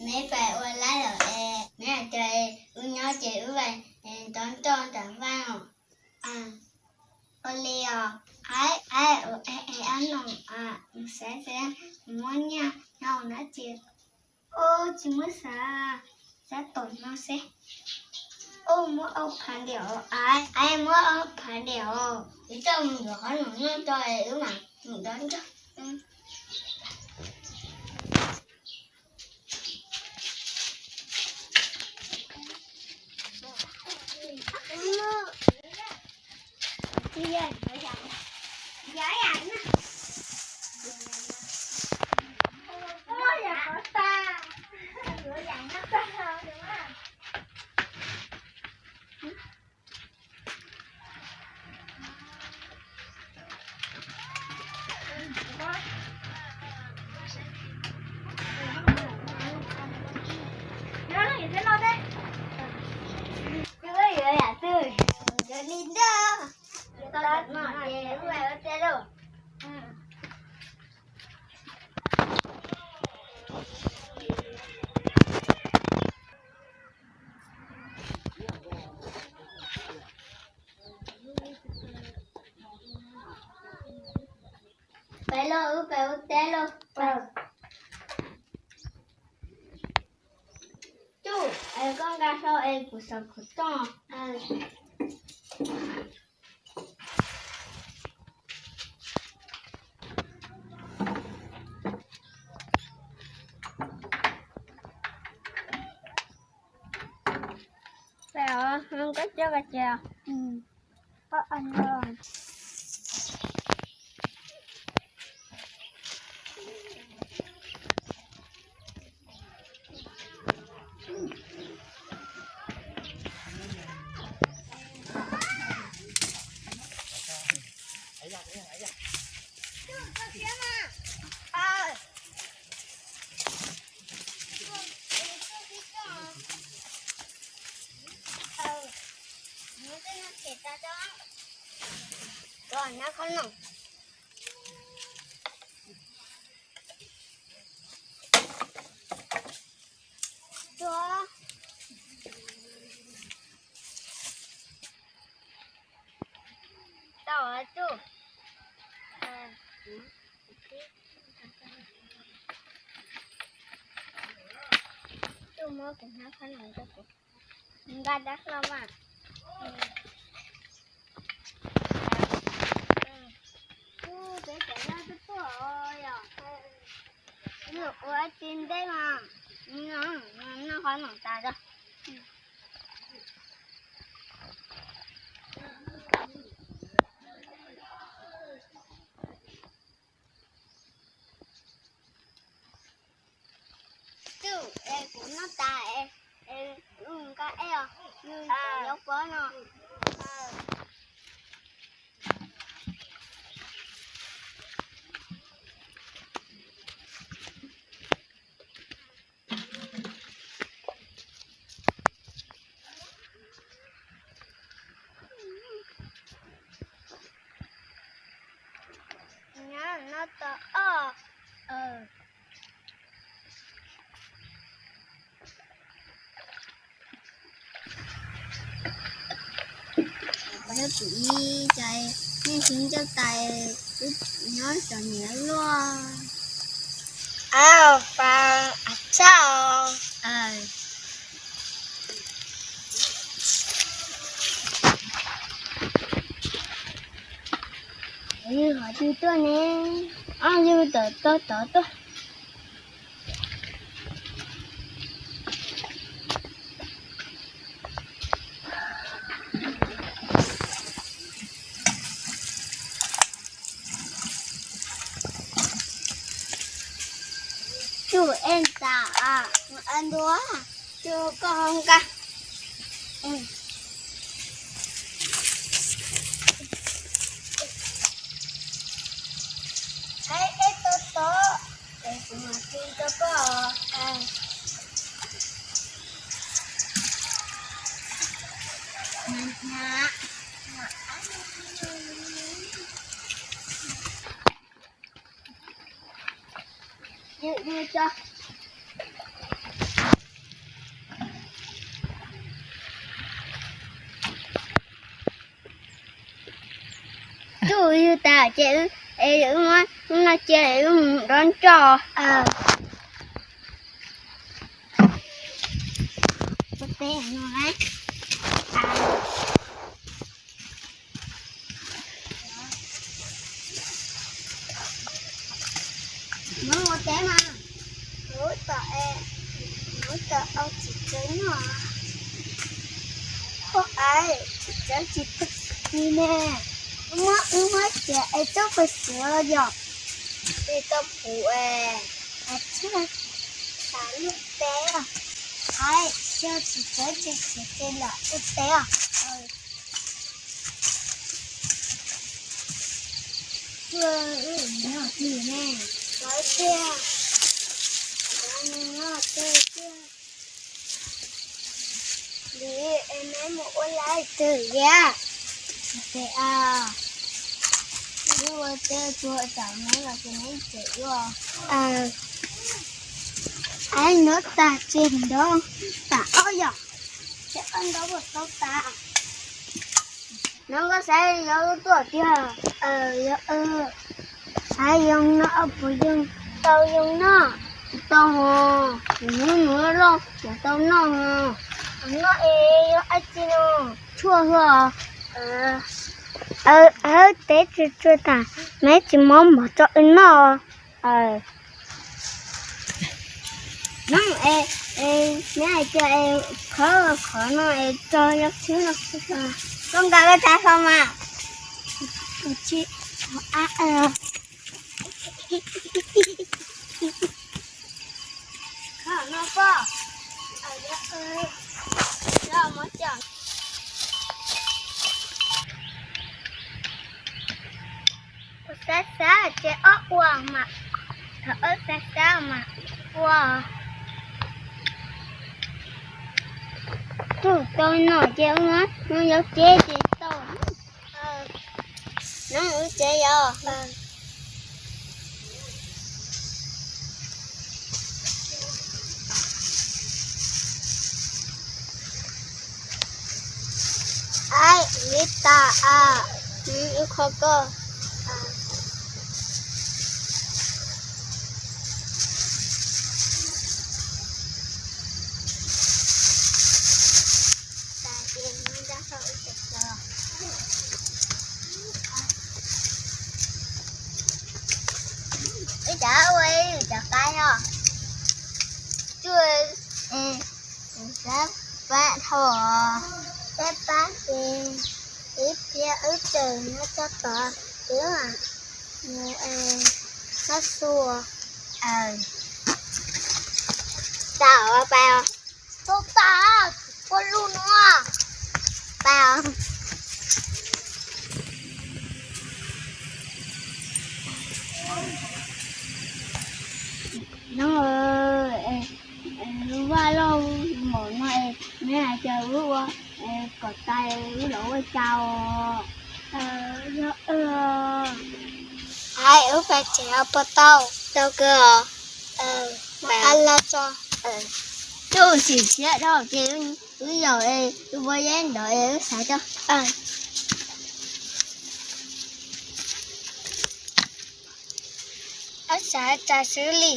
Meb pais ua laib lawm es meb hais tias wb nyob ces wb pais nrov nroj nram vaj os. Ua li os. Aib, aib, ua es ab no, mus xav xav, muab nyiaj no na ces, ub, tsis muab xav, xav tom no seb. Ub, muab ob phav diam os, aib, aib, muab ob phav diam os. Wb coj mus yuav qhov noj tso es wb mam mus nrov nroj. Peb los wb peb ua teb los. Cub, es koj nqa sau es kuv xav khuv toj. Koj coj ka ces. Tau tub. Tub muab kuv hnab qhob noom rau kuv. Nqa dab hlau mas. Tub, peb cov noj twb tuaj os. Ua tsis ntej mas noj qhob noom tas tso. Tub, es kuv noj tas es, es nqa ej os, nws yuav pob no. Nyob no tau os. Nyob tsis ib co, nej sib ncaws tais, wb nyob txom nyem luaj. Au, pas tshaj os. Yus qhov twg tuaj ne? Ob yus tawm tau tod tuaj. Tub, ej tas, ntua, tub, koj ho nqa. Ej, ej, tau tod, es kuv mam tso rau koj. Tsuj yug tas ces wb, es wb muab lub no cia es wb mus dob nroj. Ua teb no na. Muab ua teb mas. Lub tom, lub tom au tsis txawv noj. Ua es tsis txawv tsis txawv li ne. Muab wb muab cia es tub pes xiav los yog. Tej tau pum es, es tshaj, xav lub teb os. Hais yog tsis txawv ces tsis ces lam ua teb os. Tuaj, wb noj twg ne? Lov tiag. Lov noj twg tiag. Li es neb mus ua laj twg yam? Ces wb ua teb tuag tsam neb los ces neb tseem ua. Ai, nyob tag tsev nrov tas ob yom. Ces ob nrov puas tau tas? Nov koj saib yog tuaj tiag. Yog, saib yoo no puas yoo, tau yoo noj? Tau hos, hnub nws loj kuv tau noj hos. Noj es yog dab tsi no? Tshuaj hos. Wb tev tsuag tsuag tas, neb tsis muab mov tso wb noj. Neb hais tias khov khov no es tso yog tshwb no, koj nqa koj tsav hlo mas. Khov no koj, xav xav ces ob ua mas, thov ob xav xav mas ua. Tug tau no ces ua, no yog cev ces tau. No wb cev yog. Ai, li tas, wb kho koj. Wb cov ua cov qaib no, tsuj, pab dhau, pab pab ces ib pliag wb tseem nyob tso tod, wb mus sab xua. Tau pais os. Tau tas, ua lub no. Pais os. Nov, vaj loj mom no es neb hais tias wb ua kom tas wb los ua cas os? Yog, hais wb pais tsev os puas tau? Tau kawg os. Pais los tso. Tsuj, sim siab dhau ces wb yaum es wb ua yeb ntawd es wb xav tso. Wb xav tsa xwb li.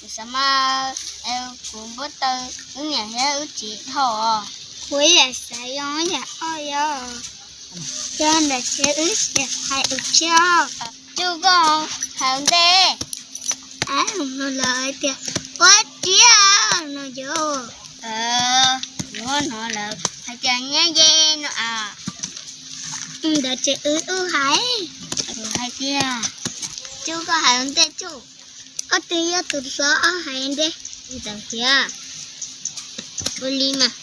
Xav mas kuv npau taws wb niam thiab wb txiv dhau os. Kuv yam xav yoo yam ob yog, cov ntawd ces wb hais ua tsiab. Tsuj, koj hais ua ntej. Lawv hais tias ua tsiab no yog. Kuv hnov lawv hais tias nyab ye no. Ntawd ces wb hais. Hais tias, Tsuj, koj hais ua ntej Tsuj. Ob tug yog tus hlob ob hais ntej. Txawm tias ua li mas,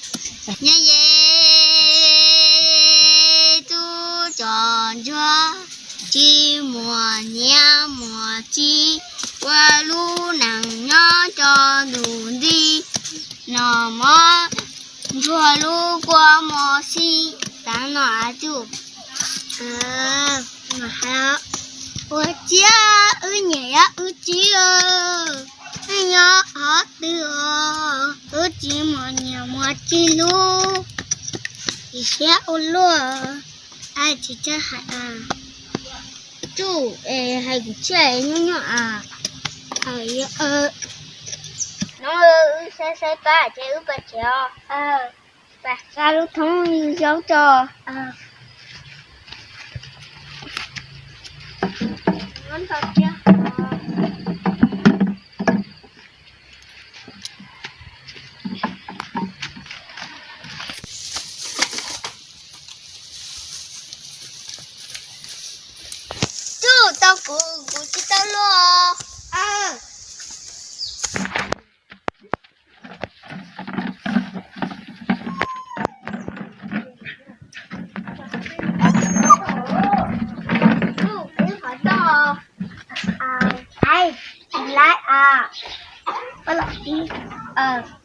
nyab ye, tub cov ntsuag, tsis muaj nyiaj muaj txiaj, ua lub neej nyob tso ntuj nti, noj mov ntsuag lub kua muag xi. Tav no Tsuj, ua tsiab, wb niam thiab wb txiv os. Tsis muaj nyiaj muaj txiag lub, tsis siab ua luaj, tsis txawj hais. Tsuj, es hais kuv thiaj nyob nyob a. No wb saib saib pab ces wb pab tsev os. Pab xa lub thoob zaub tso. Tsuj, tau kuv, kuv tsis tau luaj. Tsuj, kuv qhov toj. Ai, tsis laib a. Pab los tib.